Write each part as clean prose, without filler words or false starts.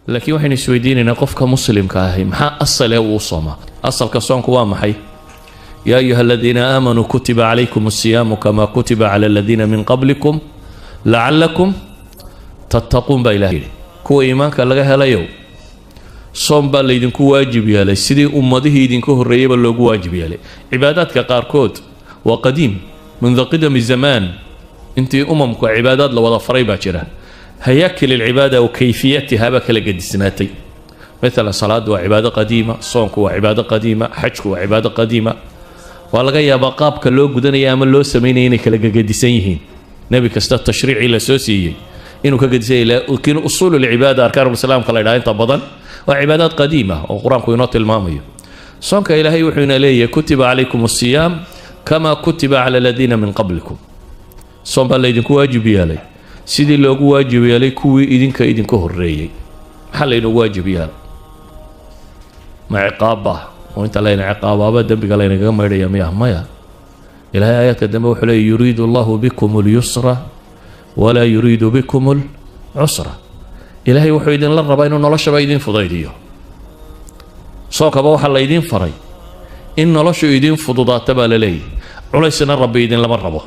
Laakiin waxaynu isweydiinaynaa, qofka muslimka ahi maxaa asalee uu soomaa? Asalka soonku waa maxay? يا أيها الذين آمنوا كتب عليكم الصيام كما كتب على الذين من قبلكم لعلكم تتقون, baa Ilaah yidhi. Kuwa iimaanka laga helayow, soom baa laydinku waajib yeelay sidii ummadihii idinka horreeyeyba loogu waajib yeelay. Cibaadaadka qaarkood waa qadiim, منذ قدم الزمان, intii umamku cibaadaad la wada faray baa jira. هياكل العبادة وكيفيتها baa kala gedisnaatay. Maalan, salaaddu waa cibaado qadiima, soonku waa cibaado qadiima, xajku waa cibaado qadiima. Waa laga yaabaa qaabka loo gudanaya ama loo samaynaya inay kala gegedisan yihiin, nebi kasta tashriicii la soo siiyey inuu ka gedisan yahay, laakiin أصول العبادة, أركان الإسلام ka la ydhaha, inta badan waa cibaadaad qadiima oo Qur-aanku inoo tilmaamayo. Soonka Ilaahay wuxuu ina leeyahay: كتب عليكم الصيام كما كتب على الذين من قبلكم. Soon baa laydinku waajib yeelay sidii loogu waajib yeelay kuwii idinka idinka horreeyey. Maxaa laynoogu waajib yeelay? Ma ciqaabba oo inta layna ciqaabaaba dembiga laynagaga maydhaya miya? Maya. Ilahay aayaadka dambe wuxuu leeyay: يريد الله بكم اليسر ولا يريد بكم العسر. Ilaahay wuxuu idinla rabaa inuu noloshaba idin fudaydiyo. Soonkaba waxaa laydiin faray in noloshu idiin fududaata baa la leeyahy, culaysna Rabbi idinlama rabo.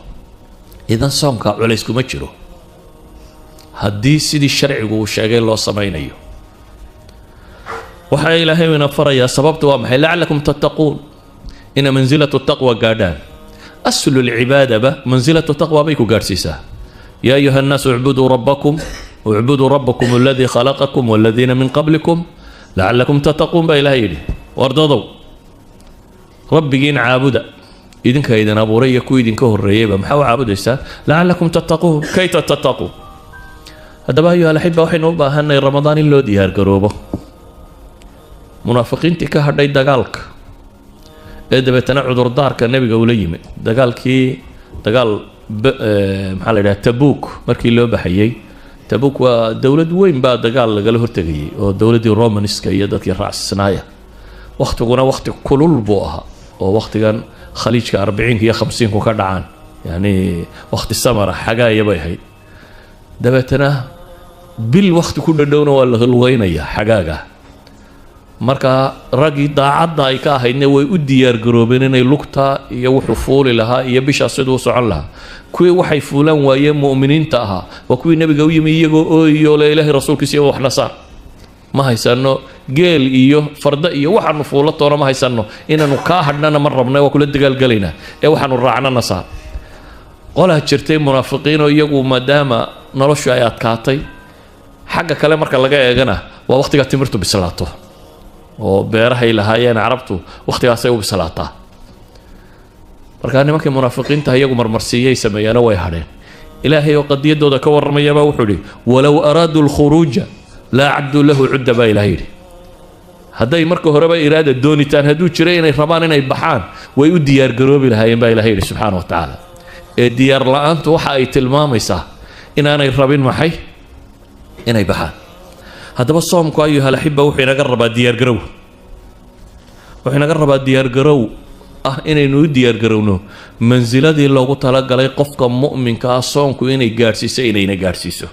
Idan soomka culays kuma jiro haddii sidii sharcigu uu sheegay loo samaynayo. Waxaa Ilaahay ina farayaa, sababta waa maxay? لعلكم تتقون, ina منزلة التقوى gaadhaan. أصل العبادة ba منزلة التقوى bay ku gaadhsiisaa. يا أيها الناس اعبدوا ربكم اعبدوا ربكم الذي خلقكم والذين من قبلكم لعلكم تتقون, baa Ilahay yidhi. Wardadow, Rabbigiin caabuda, idinka idin abuuray iyo kuwii idinka horreeyeyba. Maxaa u caabudaysaa? لعلكم تتقون, كي تتقوا. Haddaba, أيها الأحبة, waxaynu u baahanay Ramadaan in loo diyaargaroobo. Munaafiqiintii ka hadhay dagaalka ee dabeetana cudurdaarka nebiga ula yimi, dagaalkii, dagaal maxaa la yidhaha, Tabuuk markii loo baxayey. Tabuuk waa dowlad weyn baa dagaal lagala hortegayay oo dowladdii Romanska iyo dadkii raacsisnaaya. Wakhtiguna wakhti kulul buu ahaa oo wakhtigan Khaliijka 40-ka iyo 50-ku ka dhacaan, yani wakhti samara, xagaaya bay ahayd. Dabeetana bil wakhti ku dhadhowna waa la lugeynaya xagaaga. Marka raggii daacadda ay ka ahaydna way u diyaargaroobeen inay lugta iyo wuxuu fuuli lahaa iyo bishaas siduu u socon lahaa. Kuwii waxay fuulan waayeen mu'miniinta ahaa waa kuwii nebiga u yimi iyagoo ooyo le: "Ilaahay rasuulkiisa iyo waxna saar, ma haysano geel iyo farda iyo waxaanu fuulo toona ma haysano, inaanu kaa hadhnana ma rabna, waa kula dagaalgelaynaa ee waxaanu raacnana saar." Qolaa jirtay munaafiqiinoo iyagu maadaama noloshu ay adkaatay, xagga kale marka laga eegana waa wakhtigaa timirtu bislaato oo beerahay lahaayeen Carabtu wakhtigaasay u bislaataa. Markaa nimankii munaafiqiinta iyagu marmarsiiyay sameeyeeno way hadheen. Ilaahay oo qadiyadooda ka warramayabaa wuxuu idhi: ولو أرادوا الخروج لأعدوا له عدة, baa Ilahay yidhi. Hadday marka horeba iraada doonitaan hadduu jiray, inay rabaan inay baxaan, way u diyaargaroobi lahaayeen, baa Ilahay yidhi subxaana wa tacaala. Ee diyaar la-aantu waxa ay tilmaamaysaa inaanay rabin maxay? Inay baxaan. Haddaba soomku, أيها الأحبة, wuxuu inaga rabaa diyaargarow. Wuxuu inaga rabaa diyaargarow ah inaynu u diyaargarowno mansiladii loogu talagalay qofka mu'minka ah soonku inay gaadhsiiso, inayna gaadhsiiso.